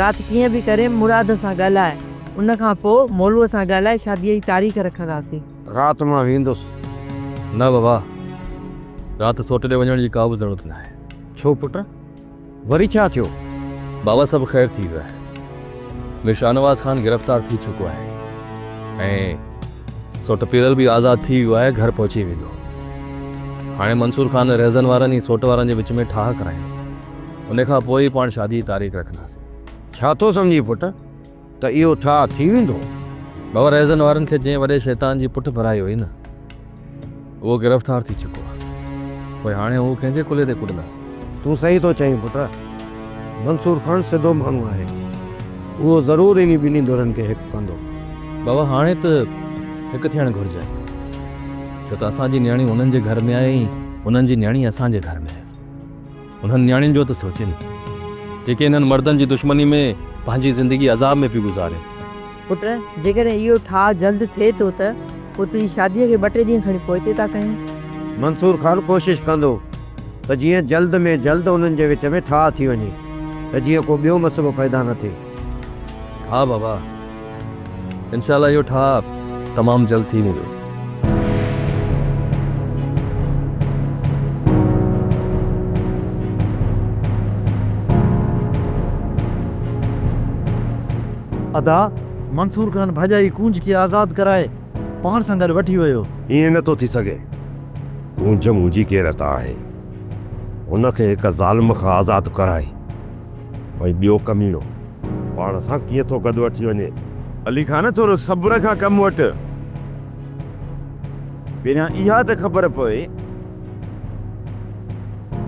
رات ڪيئن به ڪري مراد سان ڳالهاء، ان کان پوء مولوء سان ڳالهائي شاديء جي تاريخ رکنداسين. رات مان ويندس. نه بابا، رات سوٽ ڏي وڃڻ جي ڪا به ضرورت ناهي. ڇو پٽ، وري ڇا ٿيو؟ بابا سڀ خير ٿي ويو آهي. مير شاهنواز خان گرفتار ٿي چڪو آهي ۽ سوٽ پيرل به آزاد ٿي ويو آهي، گهر پهچي ويندو. هاڻي منصور خان رهزن وارن ۽ سوٽ وارن جي وچ ۾ ٺاهه ڪرائيندو. ان کان پوء ئي پاڻ شادي جي تاريخ رکنداسين. ڇا ٿو سمجهين پٽ ته اهو ٺاهه ٿي ويندو؟ بابا رهزن وارن کي جنهن وڏي شيطان جي پٺ ڀرائي هئي نه، اهو گرفتار ٿي چڪو آهي. پوء هاڻي هو ڪنهن جي ڪلهي تي ڪڏندا؟ تون صحيح ٿو چئين پٽ. منصور خان سڌو ماڻهو آهي. اهو ضرور انهي ٻنهي ڌرين کي هڪ ڪندو. بابا هاڻي ته هڪ ٿيڻ گهرجي. ڇو ته اسان جي نياڻي انهن جي گهر ۾ آهي ۽ انهن جي نياڻي اسان جي گهر ۾ آهي. انهن نياڻين جو ته سوچين، جيڪي انهن مردن جي دشمني ۾ پنهنجي زندگي عذاب ۾ پيون گذارين. پٽ، جيڪڏهن اهو ٺاهه جلد ٿئي ٿو ته پوء تنهنجي شاديء کي ٻه ٽي ڏينهن کڻي پوئتي ٿا ڪيون. منصور خان ڪوشش ڪندو ته جيئن جلد ۾ جلد انهن جي وچ ۾ ٺاهه ٿي وڃي ته جيئن ڪو ٻيو مسئلو پيدا نه ٿئي. ها بابا، انشاء الله اهو ٺاهه تمام جلد ٿي ويندو. ادا، منصور خان ڀاڄائي ڪونج کي آزاد ڪرائي پاڻ سان گڏ وٺي ويو. ائين نه ٿو ٿي سگهي. ڪونج منهنجي غيرت آهي. هن کي هڪ ظالم کان آزاد ڪرائي ۽ ٻيو ڪميڻو پاڻ سان ڪيئن ٿو گڏ وٺي وڃي. علي خان ٿورو صبر کان ڪم وٺ. پهريان اها ته خبر پوي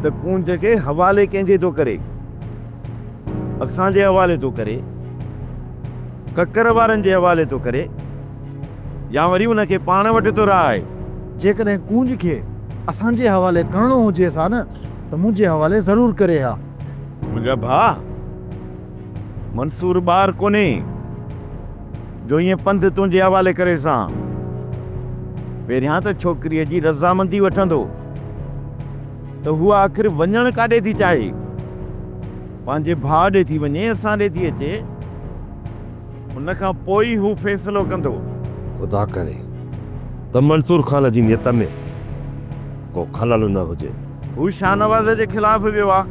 ته ڪونج کي حوالي ڪنهن جي ٿو ڪري. اسان جي حوالي ٿو ڪري، ڪڪر وارن جي حوالي ٿو ڪري يا وري ان کي پاڻ وٽ ٿو رهائي. جيڪڏهن ڪونج کي اسان جي حوالي ڪرڻو هجيس ها نه ته منهنجي حوالي ضرور ڪري ها. منهنجا ڀاء، منصور ٻار ڪونهي جو ائين پنڌ تنهنجي حوالي ڪريسان. پهريان ته ڇوڪريء جي رضامندي وٺندو. ته هوء آخر وڃڻ ڪاڏي ٿي چاهي؟ پنهنجي ڀاء ڏي ٿي وڃي، اسان ڏي ٿي اچي؟ ان کان پوء ئي هو فيصلو ڪندو. خدا ڪري ته منصور خان جي نيت ۾ ڪو خلل نه هجي. هو شاهنواز جي خلاف ويو آ.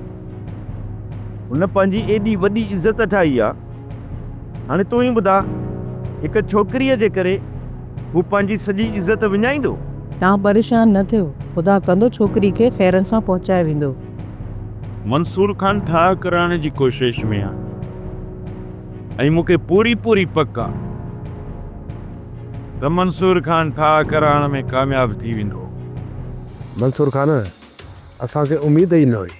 هن پنهنجي ايڏي وڏي عزت ٺاهي آ. هاڻي تون ئي ٻڌاء، هڪ ڇوڪريء جي ڪري هو پنهنجي سڄي عزت وڃائيندو؟ توهان پريشان نه ٿيو، خدا ڪندو ڇوڪري کي خيرن سان پهچائي ويندو. منصور خان ٺاهه ڪرائڻ جي ڪوشش ۾ آ ۽ مون کي پوري پوري پڪ آ ته منصور خان ٺاهه ڪرائڻ ۾ ڪامياب ٿي ويندو. منصور خان، اسان کي اميد ئي نه هئي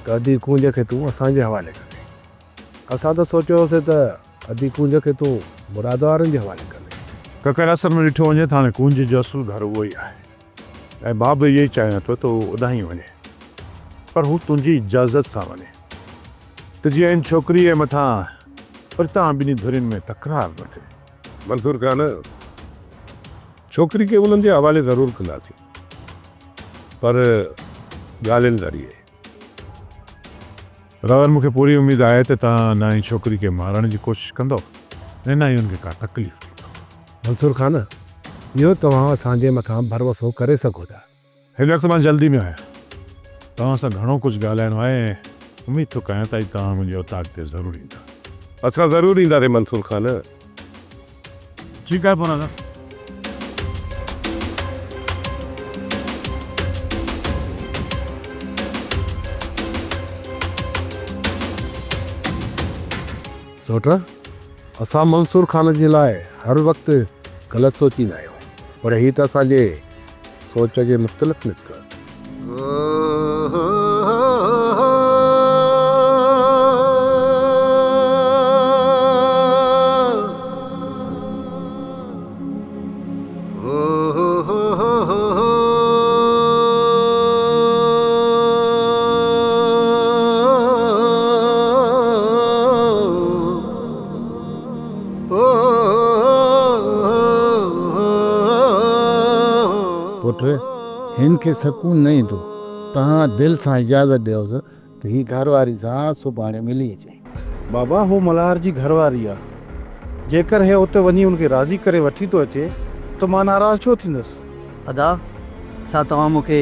ته ادي ڪونج کي تون اسان جي حوالي ڪندين. اسان ته سوچيو هوسين ته ادي ڪونج کي تون مراد وارن جي حوالي ڪندين. ڪڪر اصل ۾ ڏٺو وڃي ته هاڻي ڪونج جو اصل گهر اهو ئي آهي ۽ مان به اهو ئي چاهيان ٿو ته هو اوڏانهن ئي وڃي پر هو تنهنجي اجازت سان وڃي ته جيئن ان ڇوڪريء مٿان پرتان ٻنهي ڌرين ۾ تڪرار نه ٿئي. منصور خان، ڇوڪري کي انهن جي حوالي ضرور ڪنداسين پر ڳالهين ذريعي. راول مون کي پوري اميد آهي ته توهان نه ئي ڇوڪري کي مارڻ جي ڪوشش ڪندؤ ۽ نه ئي ان کي ڪا تڪليف ڏيندؤ. منصور خان، اهو توهان اسان جي مٿان ڀروسو ڪري سگهو ٿا. هن وقت مان جلدي ۾ آهيان. توهان سان گهڻو ڪجهه ڳالهائڻو آهي ۽ اميد ٿو ڪيان ته اڄ توهان منهنجي اوطاق تي ضرور ايندا. اسان ضرور اينداسين منصور خان. ٺيڪ آهي پوء. سوٽ، اسان منصور خان جي لاء هر وقت غلط سوچيندا آهيون، پر هي ته اسان جي سوچ جي مختلف نڪتو. پٽ، هن کي سڪون نه ايندو. توهان دل سان اجازت ڏيوس ته هي گهر واري سان سڀاڻي ملي اچي. بابا هو ملهار جي گهر واري آ. جيڪر هي اتي وڃي ان کي راضي ڪري وٺي ٿو اچي ته مان ناراض ڇو ٿيندس؟ ادا، ڇا توهان مون کي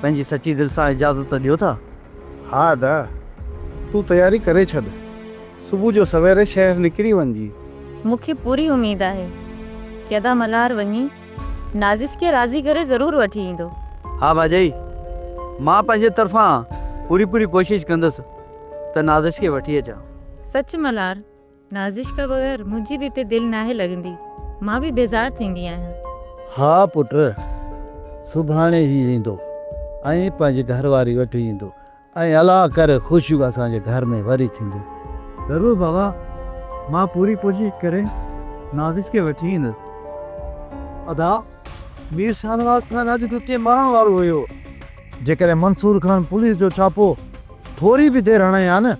پنهنجي سچي دل سان اجازت ڏيو ٿا؟ ها ادا، تون تياري ڪري ڇڏ. صبح جو سويري شهر نڪري وڃجي. مون کي پوري اميد آهي ته ادا ملهار وڃي نازش کي راضي ڪري ضرور وٺي ايندو. ها ڀاڄائي، مان پنهنجي طرفان پوري پوري ڪوشش ڪندس ته نازش کي وٺي اچان. سچ ملهار، نازش کان بغير منهنجي به هتي دل ناهي لڳندي، مان به بيزار ٿيندي آهيان. ها پٽ، سڀاڻي هي ويندو ۽ پنهنجي گهر واري وٺي ايندو ۽ الله ڪري خوشيون اسان جي گهر ۾ وري ٿينديون. ضرور بابا، مان پوري ڪوشش ڪري نازش کي وٺي ايندس. ادا، مير شاهنواز خان اڄ اتي مرڻ وارو هيو. جيڪڏهن منصور خان پوليس جو ڇاپو ٿوري به دير هڻي ها نه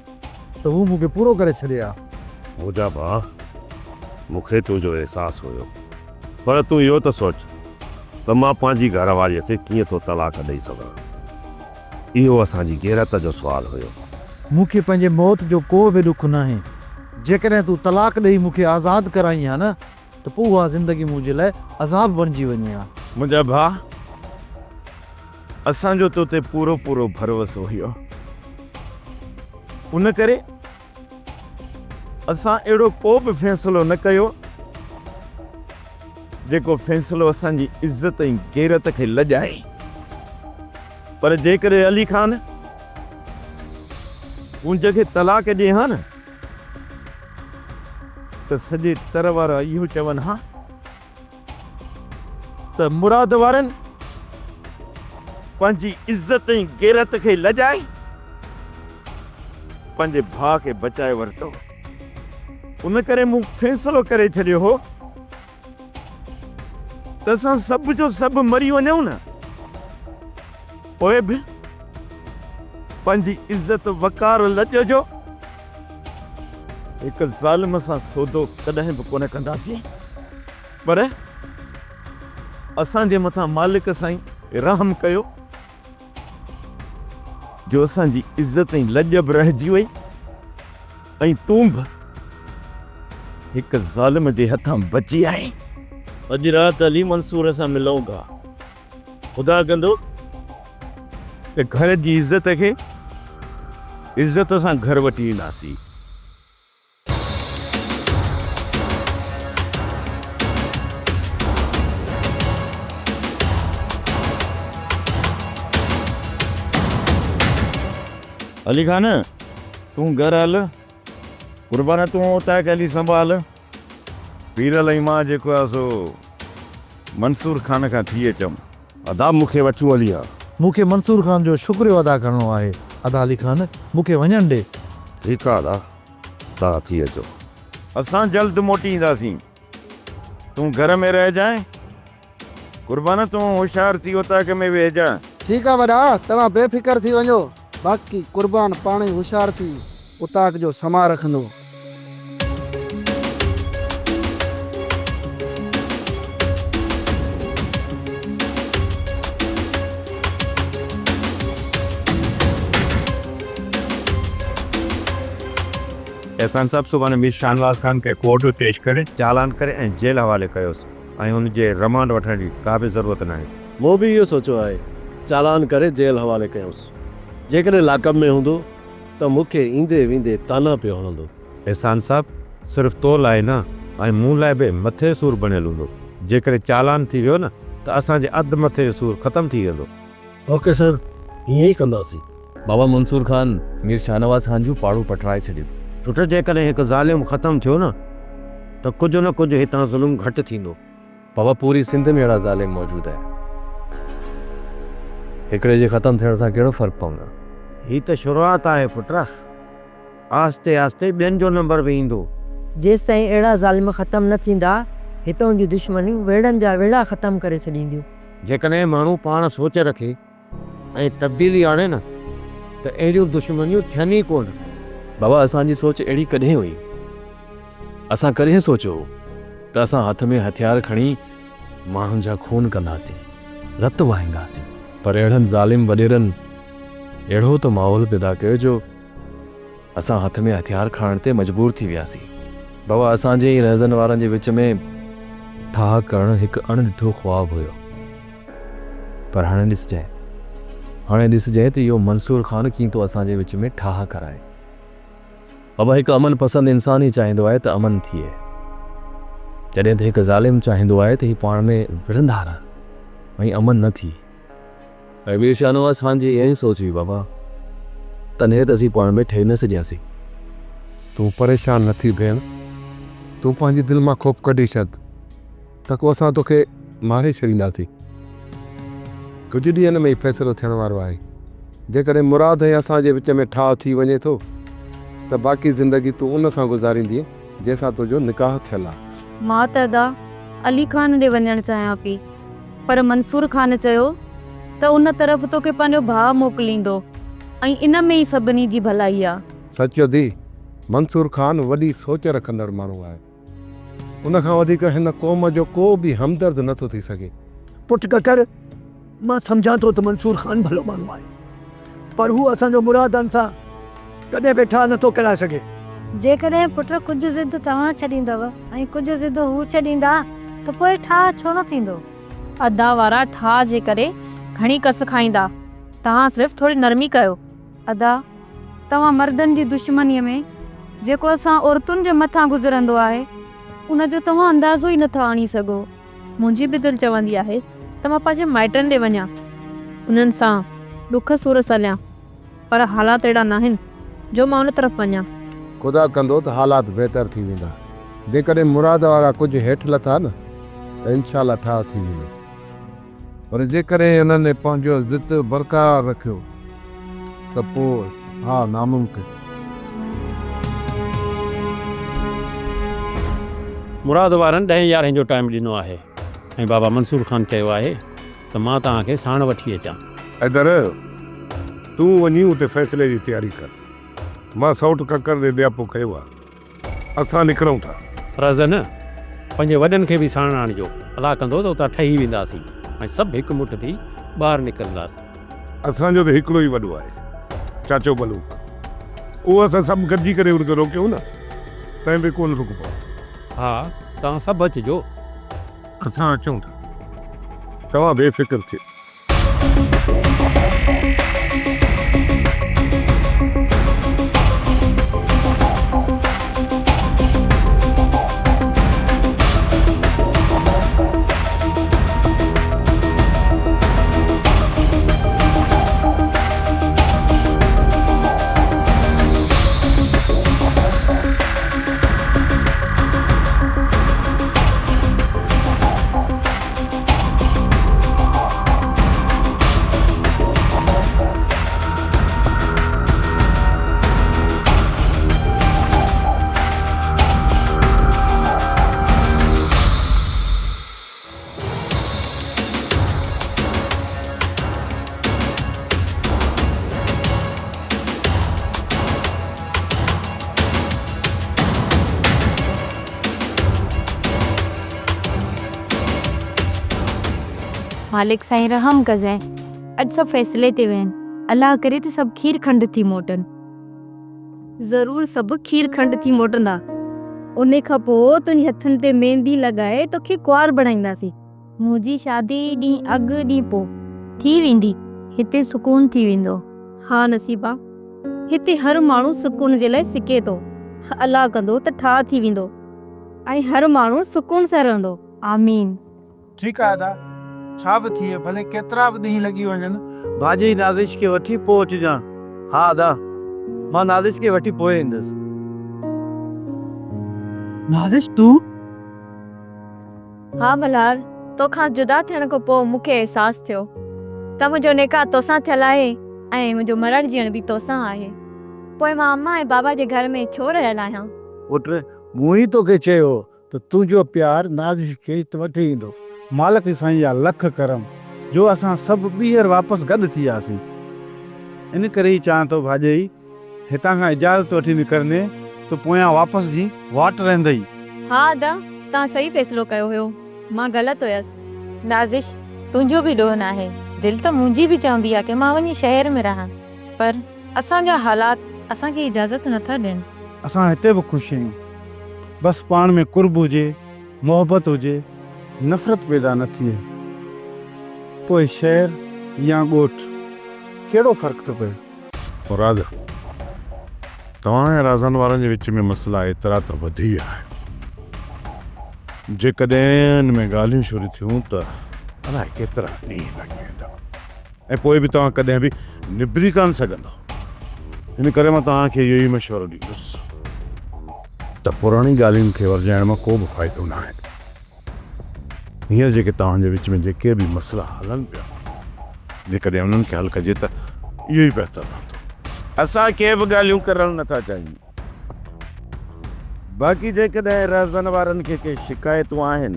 ته هو مون کي پورو ڪري ڇڏي ها. منهنجا ڀاء، مون کي تنهنجو احساس هيو، پر تون اهو ته سوچ ته مان پنهنجي گهر واريء کي ڪيئن ٿو طلاق ڏئي سگهان. اهو اسان جي غيرت جو سوال هيو. مون کي پنهنجي موت جو ڪو به ڏک ناهي. جيڪڏهن تون طلاق ڏئي مون کي آزاد ڪرائين ها نه ته پوء اها زندگي منهنجي لاء عذاب بڻجي وڃي ها. منهنجا ڀاء، اسان جو تو تي پورو پورو ڀروسو هيو. ان ڪري اسان اهڙو ڪو به فيصلو نه ڪيو، جيڪو فيصلو اسان جي عزت ۽ غيرت کي لڄائي. پر جيڪڏهن علي خان ڪونج کي طلاق ڏئي ها نه ته سڄي تر وارا اهو چون ها ته مراد وارن پنهنجي عزت ۽ غيرت کي لڄائي پنهنجي ڀاء کي بچائي ورتو. ان ڪري مون فيصلو ڪري ڇڏيو هو ته اسان سڀ جو سڀ مري وڃون نه پوء به پنهنجي عزت وقار لڄ جو هڪ ظالم سان سودو ڪڏهن به ڪونه ڪنداسين. پر اسان جي مٿان مالڪ سائين رحم ڪيو جو اسان جي عزت ۽ لڄ به رهجي وئي ۽ تون به هڪ ظالم جي هٿان بچي آئين. اڄ رات علي منصور سان ملون ٿا. خدا ڪندو ته گهر جي عزت کي عزت سان گهر وٺي اينداسين. علي خان تون گهر هل، قربان تون اوطاق هلي سنڀال، پيرل ۽ مان جيڪو آهي سو منصور خان کان ٿي اچون. ادا مون کي وٺيون هلي ها. مون کي منصور خان جو شڪريو ادا ڪرڻو آهي. ادا علي خان مون کي وڃڻ ڏي. ٺيڪ آ ادا توهان ٿي اچو. اسان جلد موٽي اينداسين. تون گهر ۾ رهجانء. قربان تون هوشيار ٿي اوطاق ۾ ويهجانء. ٺيڪ آ وڏا توهان بي فڪر ٿي وڃو. باقي قربان پاڻ ئي هوشيار ٿي اوطاق جو سما رکندو. احسان صاحب سڀاڻي مير شاهنواز خان کي ڪورٽ ۾ پيش ڪري چالان ڪري ۽ جيل حوالي ڪيوس ۽ هن جي رمانڊ وٺڻ جي ڪا به ضرورت ناهي. مون به اهو سوچيو آهي چالان ڪري جيل حوالي ڪيونس جيڪڏهن لاڪپ ۾ هوندو ته مون کي ايندي ويندي طعنا پيو هڻندو. احسان صاحب صرف تو لاء نه ۽ مون لاء به مٿي سور بڻيل هوندو. جيڪڏهن چالان ٿي ويو نه ته اسان جي اڌ مٿي جو سور ختم ٿي ويندو. اوڪي سر ائين ئي ڪنداسين. بابا منصور خان مير شاهنواز خان جون پاڙون پٽرائي ڇڏيون. پٽ جيڪڏهن هڪ ظالم ختم ٿيو نه ته ڪجهه نه ڪجهه هتان ظلم گهٽ ٿيندو. بابا پوري سنڌ ۾ اهڙا ظالم موجود آهن. هڪڙي جي ختم ٿيڻ سان ڪهڙو فرق پوندو. هي ته شروعات آهي پٽ. آهستي آهستي ٻين جو نمبر به ايندو. جيستائين اهڙا ظالم ختم نه ٿيندا، هتئون جون دشمنيون ويڙهن جا ويڙها ختم ڪري ڇڏينديون. جيڪڏهن ماڻهو پاڻ سوچ رکي ۽ تبديلي آڻي نه ته اهڙيون دشمنيون ٿين ئي ڪونه. بابا اسان جي سوچ اهڙي ڪڏهن هئي؟ اسان ڪڏهن سوچيو هو ته اسان هٿ ۾ هٿيار کڻي ماڻهن جا خون ڪنداسين، رت وهائينداسين. پر اهڙن ظالم وڏيرن اهڙو ته ماحول پيدا ڪيو جو اسان هٿ ۾ هٿيار کڻڻ تي مجبور ٿي وياسين. بابا اسان جي ۽ رهزن وارن جي وچ ۾ ٺاهه ڪرڻ هڪ اڻ ڏٺو خواب هيو. پر هاڻي ڏسجانء، هاڻي ڏسجانء ته اهو منصور خان ڪيئن ٿو اسان جي وچ ۾ ٺاهه ڪرائي. بابا هڪ امن پسند انسان ئي چاهيندو آهي ته امن ٿئي. جڏهن ته هڪ ظالم چاهيندو آهي ته هي پاڻ ۾ وڙهندا رهن ۽ امن نه ٿئي. ۽ مير شاهنواز خان جي اها ئي سوچ هئي بابا، تڏهن ته اسين پاڻ ۾ ٺهي نه سگهياسين. تون پريشان نه ٿي ڀيڻ، تون پنهنجي دل مان خوف ڪڍي ڇڏ ته ڪو اسان توکي ماري ڇڏينداسين. ڪجهه ڏينهن ۾ ئي فيصلو ٿيڻ وارو آهي. جيڪڏهن مراد ۽ اسان جي وچ ۾ ٺاهه ٿي وڃي ٿو ته باقي زندگي تون ان سان گذاريندينء جنهن سان تنهنجو نڪاح ٿيل آهي. مان ته ادا علي خان ڏي وڃڻ چاهيان پئي. پر منصور خان چيو ته ان طرف توکي پنهنجو ڀاء موڪليندو ۽ ان ۾ ئي سڀني جي ڀلائي آ. سچ ادي، منصور خان وڏي سوچ رکندڙ ماڻهو آهي. ان کان وڌيڪ هن قوم جو ڪو به همدرد نه ٿو ٿي سگهي. پٽ ڪڪر، مان سمجهان ٿو ته منصور خان ڀلو ماڻهو آهي، پر هو اسان جو مرادن سان ڪڏهن به ٺاهه نه ٿو ڪرائي سگهي. جيڪڏهن پٽ ڪجهه ضد توهان ڇڏيندؤ ۽ ڪجهه ضد هو ڇڏيندا ته پوء ٺاهه ڇو نه ٿيندو؟ ادا وارا ٺاهه جي ڪري گهڻي ڪس کائيندا، توهان صرف ٿوري نرمي ڪيو. ادا، توهان مردن جي دشمنيء ۾ جيڪو اسان عورتن جي مٿان گذرندو آهي، ان جو توهان اندازو ئي نه ٿا آڻي سگهو. منهنجي به دل چوندي آهي ته مان پنهنجي مائٽن ڏي وڃان، انهن سان ڏک سور سليان. پر حالات اهڙا ناهن جو مان ان طرف وڃان. خدا ڪندو ته حالات بهتر ٿي ويندا. جيڪڏهن مراد وارا ڪجهه هيٺ لٿا نه ته انشاء الله ٺاهه ٿي ويندو. پر جيڪڏهن انهن پنهنجو ضد برقرار رکيو ته پوء ها ناممڪن. مراد وارن ڏهين يارهين جو ٽائيم ڏنو آهي ۽ بابا منصور خان چيو آهي ته مان توهان کي ساڻ وٺي اچان. حيدر، تون وڃي اتي فيصلي جي تياري ڪر. مان سئوٽ ڪڪر ڏي ڏياپو ڪيو آهي. اسان نڪرون ٿا. رهزن، پنهنجي وڏن کي به ساڻ آڻجو. الله ڪندو ته اتان ٺهي وينداسين ۽ سڀ هڪ مٺ ٿي ٻاهر نڪرنداسين. اسان جو ته هڪڙو ئي وڏو آهي، چاچو بلوڪ. اهو اسان سڀ گڏجي ڪري ان کي روڪيون نه، تنهن به ڪونه رڪبو. ها، توهان سڀ اچجو. اسان اچون ٿا. توهان بي فڪر ٿيو. مالڪ سائين رحم ڪجانء اڄ سڀ فيصلي تي ويهن الله ڪري ته سڀ کير کنڊ ٿي موٽن. ضرور سڀ کير کنڊ ٿي موٽندا انهي کان پوء تنهنجي هٿن تي ميندي لڳائي توکي ڪنوار بڻائينداسين. منهنجي شادي ڏينهن اڳ ڏينهن پوء ٿي ويندي هتي سڪون ٿي ويندو. ها نصيبا هتي هر ماڻهو سڪون جي لاء سڪي ٿو. الله ڪندو ته ٺاهه ٿي ويندو ۽ هر ماڻهو سڪون سان رهندو. آمين. ٺيڪ آهي ادا، ڇا به ٿئي، ڀلي ڪيترا به ڏينهن لڳي وڃن. ڀاڄائي نازش کي وٺي پوء اچجان. ها ادا، مان نازش کي وٺي پوء ايندس. نازش تون؟ ها ملهار، توکان جدا ٿيڻ کان پوء مون کي احساس ٿيو ته منهنجو نڪاح توسان ٿيل آهي ۽ منهنجو مرڻ جيئڻ به توسان آهي. پوء مان امان ۽ بابا جي گهر ۾ ڇو رهيل آهيان؟ پٽ، مون ئي توکي چيو هو ته تنهنجو پيار نازش کي هت وٺي ايندو. مالڪ سائين جا لک ڪرم جو اسان سڀ ٻيهر واپس گڏ ٿي وياسين. ان ڪري ئي چوان ٿو ڀاڄائي، هتان کان اجازت وٺي نڪرندين ته پويان واپس جي واٽ رهندئي. ها ادا، توهان صحيح فيصلو ڪيو هيو، مان غلط هيس. نازش، تنهنجو به ڏوهه ناهي. دل ته منهنجي به چوندي آ ڪه مان وڃي شهر ۾ رهان، پر اسان جا حالات. اسان کي اجازت نه ٿا ڏين. اسان هتي به خوش آهيون. بس پاڻ ۾ قرب هجي، محبت هجي، نفرت پيدا نه ٿئي. پوء شهر يا ڳوٺ، ڪهڙو فرق ٿو پئي. مراد، توهان ۽ رازن وارن جي وچ ۾ مسئلا ايترا ته وڌي ويا آهن، جيڪڏهن ان ۾ ڳالهيون شروع ٿيون ته الائي ڪيترا ڏينهن لڳي ويندا ۽ پوء به توهان ڪڏهن به نبري ڪانه سگهندؤ. ان ڪري مان توهان کي اهو ئي مشورو ڏيندس ته پراڻي ڳالهين کي ورجائڻ مان ڪو به فائدو ناهي. هينئر جيڪي توهان جي وچ ۾ جيڪي به مسئلا هلن پيا، جيڪڏهن انهن کي حل ڪجي ته اهو ئي بهتر رهندو. اسان ڪي به ڳالهيون ڪرڻ نه ٿا چاهيون. باقي جيڪڏهن رهزن وارن کي ڪي شڪايتون آهن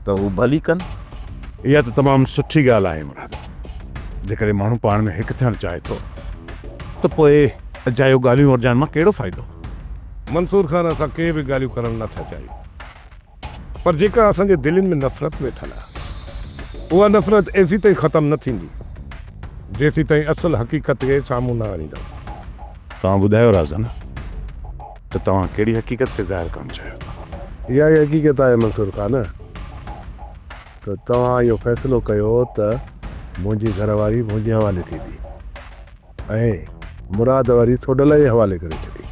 ته هو ڀلي ڪن. اها ته تمام سٺي ڳالهه آهي مراد. جيڪڏهن ماڻهو پاڻ ۾ هڪ ٿيڻ چاهي ٿو ته پوء اجايو ڳالهيون ورجائڻ مان ڪهڙو فائدو؟ منصور خان اسان ڪي به ڳالهيون ڪرڻ نه ٿا چاهيون. پر جيڪا اسان جي دلين ۾ نفرت ويٺل آهي، اها نفرت ايسيتائين ختم نه ٿيندي، جيسيتائين اصل حقيقت کي سامهون نه آڻيندؤ. توهان ٻڌايو رازن ته توهان ڪهڙي حقيقت کي ظاهر ڪرڻ چاهيو ٿا؟ اها ئي حقيقت آهي منصور خان ته توهان اهو فيصلو ڪيو ته منهنجي گهر واري منهنجي حوالي ٿيندي. ۽ مراد واري سوڍل جي حوالي ڪري ڇڏي.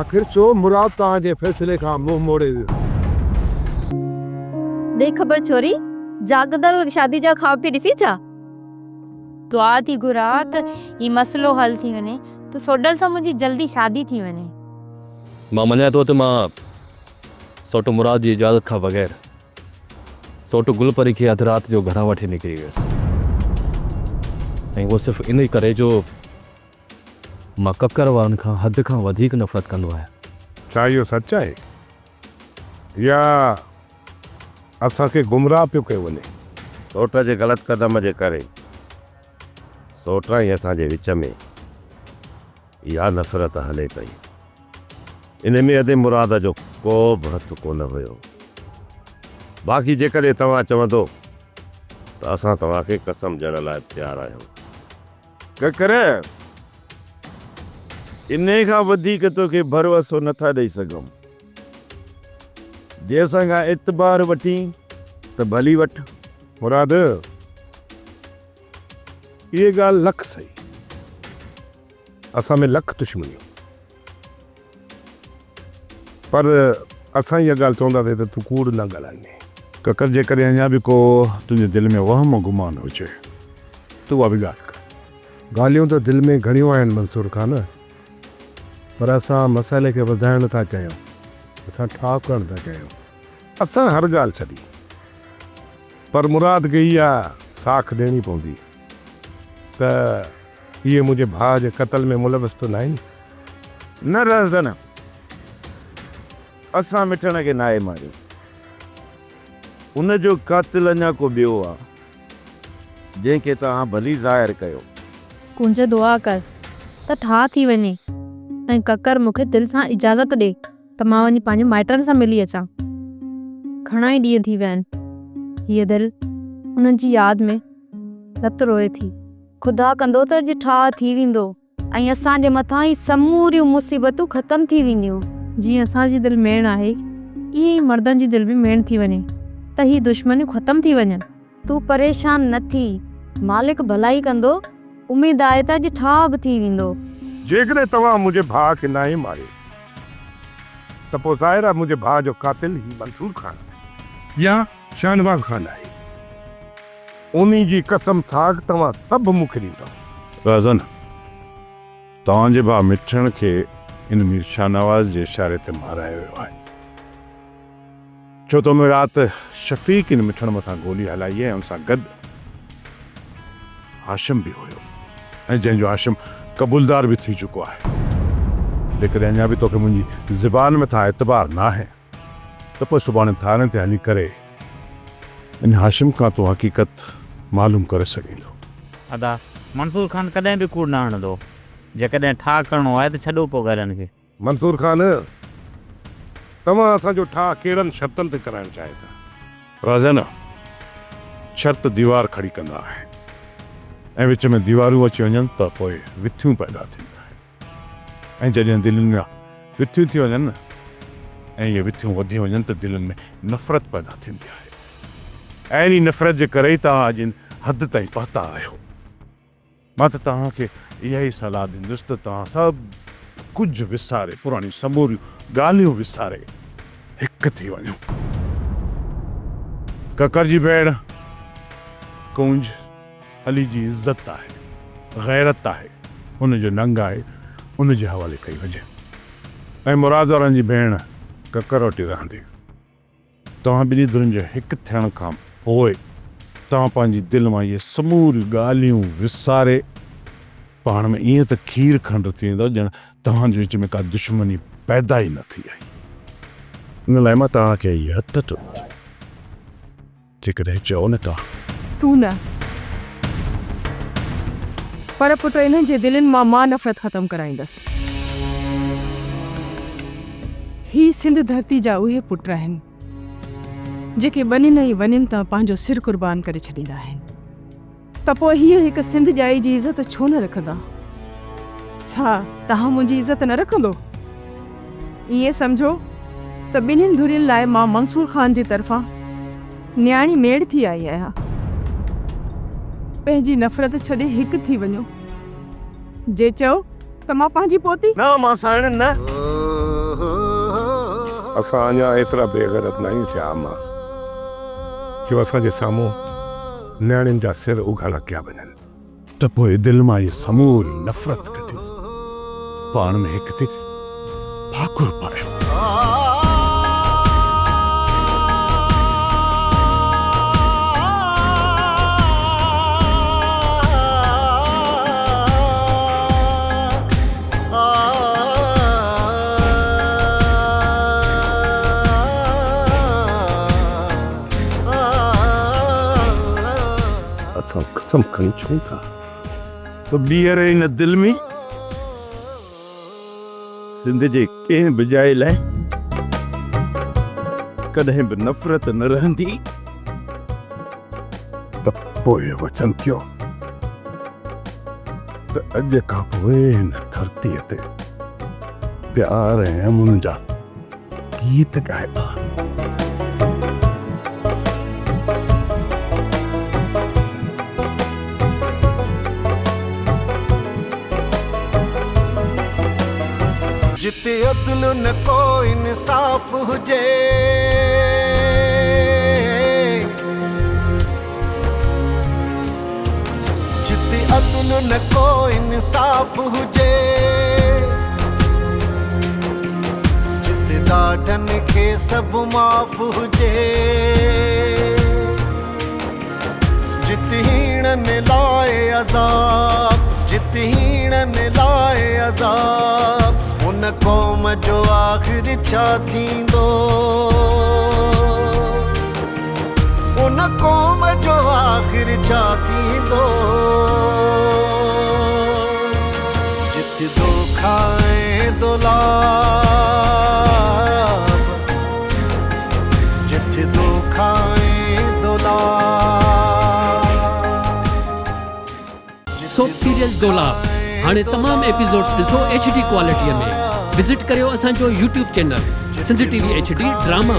آخر ڇو مراد توهان جي فيصلي کان منهن موڙي ويو؟ ڏي خبر ڇوري، جاڳندڙ شادي جا خواب پئي ڏسين ڇا؟ دعا ٿي گهران ته هي مسئلو حل ٿي وڃي ته سوڍل سان منهنجي جلدي شادي ٿي وڃي. مان مڃان ٿو ته مان سوٽ مراد جي اجازت کان بغير سوٽ گل پري کي اڌ رات جو گهران وٺي نڪري ويس ۽ اهو صرف انهي ڪري جو مان ڪڪر وارن کان حد کان وڌيڪ نفرت ڪندو آهيان. ڇا اهو سچ آهي يا اسان کي گمراهه پيو ڪيو وڃي؟ سوٽ جي غلط قدم جي ڪري سوٽ ۽ اسان جي وچ ۾ اها نفرت هلي پئي. ان ۾ ادي مراد جو ڪو به هٿ ڪونه هيو. باقي جيڪڏهن توهان چوندو ته اسان توهان کي قسم ڏيڻ لاء به تيار آهيون. ڪڪر، انهي کان وڌيڪ توکي ڀروسو نٿا ڏئي سگهون. جي اسان کان اعتبار وٺين ته ڀلي وٺ. مراد، اهي ڳالهه لک سهي. اسان ۾ لک دشمنيون. پر اسان اها ڳالهه چونداسين ته تون ڪوڙ نه ڳالهائيندين. ڪڪر جيڪڏهن اڃا به ڪو تنهنجي دل ۾ وهم و گمان هجي ته اها به ڳالهه ڪر. ڳالهيون ته دل ۾ گهڻيون آهن منصور خان، پر اسان مسئلي کي وڌائڻ نه ٿا چاهيون، اسان ٺاهه ڪرڻ ٿا چاهيون. اسان هر ڳالهه ڇڏي، پر مراد کي اها ساک ڏيڻي پوندي ته اهي منهنجي ڀاء جي قتل ۾ ملوث ته ناهن؟ نه رهزن، اسان مٺڻ کي ناهي ماريو. ان جو قاتل اڃا ڪو ٻيو آ، جنهن کي توهان ڀلي ظاهر ڪيو. ڪونج دعا ڪر ته ٺاهه ٿي وڃي ۽ ڪڪر مون کي دل سان اجازت ڏي ته مان وڃي پنهنجي مائٽن سان ملي اچان. گهڻا ئي ڏينهن ٿي ويا آهن. هيء دل انهن جي ياد ۾ رت روئي ٿي. خدا ڪندو ته اڄ ٺاهه ٿي ويندو ۽ اسان جي مٿان هي سموريون مصيبتون ختم ٿي وينديون. جيئن اسان جي دل ميڻ آهي، ايئن ئي مردن جي دل به ميڻ ٿي وڃي ته هي دشمنيون ختم ٿي وڃن. تون پريشان نه ٿي، مالڪ ڀلائي ڪندو، اميد آهي ته اڄ ٺاهه به ٿي ويندو. جيڪڏهن توهان منهنجي ڀاء کي ناهي ماريو ته پوء ظاهر آهي منهنجي ڀاء جو قاتل هي منصور خان يا شاهنواز خان آهي. انهي جي قسم ٿاڪ توهان سڀ مون کي ڏيندؤ. رازن، توهان جي ڀاء مٺڻ کي ان مير شاهنواز جي اشاري تي مارايو ويو آهي. ڇو ته ان رات شفيق ان مٺڻ مٿان گولي هلائي ۽ ان سان گڏ هاشم به هيو ۽ جنهن جو هاشم قبولدار به ٿي چڪو آهي. جيڪڏهن اڃا به توکي منهنجي زبان مٿان اعتبار ناهي ته پوء سڀاڻي ٿاڻي تي هلي ڪري ان هاشم کان تون حقيقت معلوم ڪري سگهين ٿو. ادا، منصور خان ڪڏهن به ڪوڙ نه هڻندو. جيڪڏهن ٺاهه ڪرڻو آهي ته ڇڏو پوء ڳالهين کي. منصور خان، توهان اسان جو ٺاهه ڪهڙن شرطن تي ڪرائڻ چاهيو ٿا؟ رازنا، شرط ديوار کڙي ڪندا آهن ۽ وچ ۾ ديوارون اچي وڃن ته پوء وٿيون پيدا ٿينديون آهن. ۽ جڏهن دلين ۾ وٿيون ٿي وڃن نه ۽ اهي وٿيون وڌي وڃن ته دلين ۾ نفرت پيدا ٿيندي آهي ۽ انهي نفرت جي ڪري ئي توهان اڄ ان حد تائين پهتا آهيو. مان ته توهان کي اها ئي صلاح ڏيندس ته توهان سڀ ڪجهه وساري، پراڻيون سموريون ڳالهيون وساري هڪ ٿي وڃو. ڪڪر جي ڀيڻ ڪونج علي جي عزت آهي، غيرت آهي، ان جو ننگ آهي، ان جي حوالي ڪئي وڃي ۽ مراد وارن جي ڀيڻ ڪڪر وٽ ئي رهندي. توهان ٻنهي ڌرين جي هڪ ٿيڻ کان پوء توهان پنهنجي دل مان اهي سموريون ڳالهيون وساري پاڻ ۾ ائين ته کير کنڊ ٿي ويندؤ ڄڻ توهان جي وچ ۾ ڪا دشمني پيدا ئي نه ٿي آهي. ان لاء مان توهان کي هيء هٿ ٿو ڏيان. جيڪڏهن چئو نه ته. تون نه. پر پٽ انهن جي دلين مان مان نفرت ختم ڪرائيندس. هي سنڌ ڌرتي جا اهي پٽ آهن، جيڪي ٻنين ۽ ونين تان پنهنجو سر قربان ڪري ڇڏيندا آهن. ته پوء هيء هڪ سنڌ ڄائي جي عزت ڇو نه رکندا؟ ڇا توهان منهنجي عزت نه رکندو؟ ائين سمجهو ته ٻنهين ڌرين لاء مان منصور خان جي طرفان نياڻي ميڙ ٿي آئي آهيان. پنهنجي نفرت ڇڏي هڪ ٿي وڃو. جي چئو ته مان پنهنجي پوتي. نه مان سائڻ نه. اسان اڃا ايترا بي غيرت ناهيون ٿيا امان جو اسان جي سامهون نياڻين جا سر اگهاڙا ڪيا وڃن. ته پوء دل مان اهي سموري نفرت ڪڍي پاڻ ۾ هڪ ٿي ڀاڪر پايو. اسان قسم کڻي چئون ٿا. ته ٻيهر هن دل ۾ سنڌ جي ڪنهن به ڄائي لاء ڪڏهن به نفرت نه رهندي. ته پوء وچن ڪيو ته اڄ کان پوء هن ڌرتيء تي پيار ۽ امن جا گيت ڳائبا. جتي عدل نه ڪو انصاف هجي. جتي عدل نه ڪو انصاف هجي. جتي ڏاڍن کي سڀ معاف هجي. جت هيڻن لاء عذاب، جت هيڻن لاء عذاب، ان قوم جو آخر ڇا ٿيندو؟ ان قوم جو آخر ڇا ٿيندو؟ جت دوکا ۽ دولاب، جت دوکا ۽ دولاب. سوپ سيريل دولاب هاڻي تمام ايپيسوڊز ڏسو ايڇ ڊي ڪوالٽي ۾ وزٽ ڪريو اسان جو YouTube channel Sindh T V H D drama.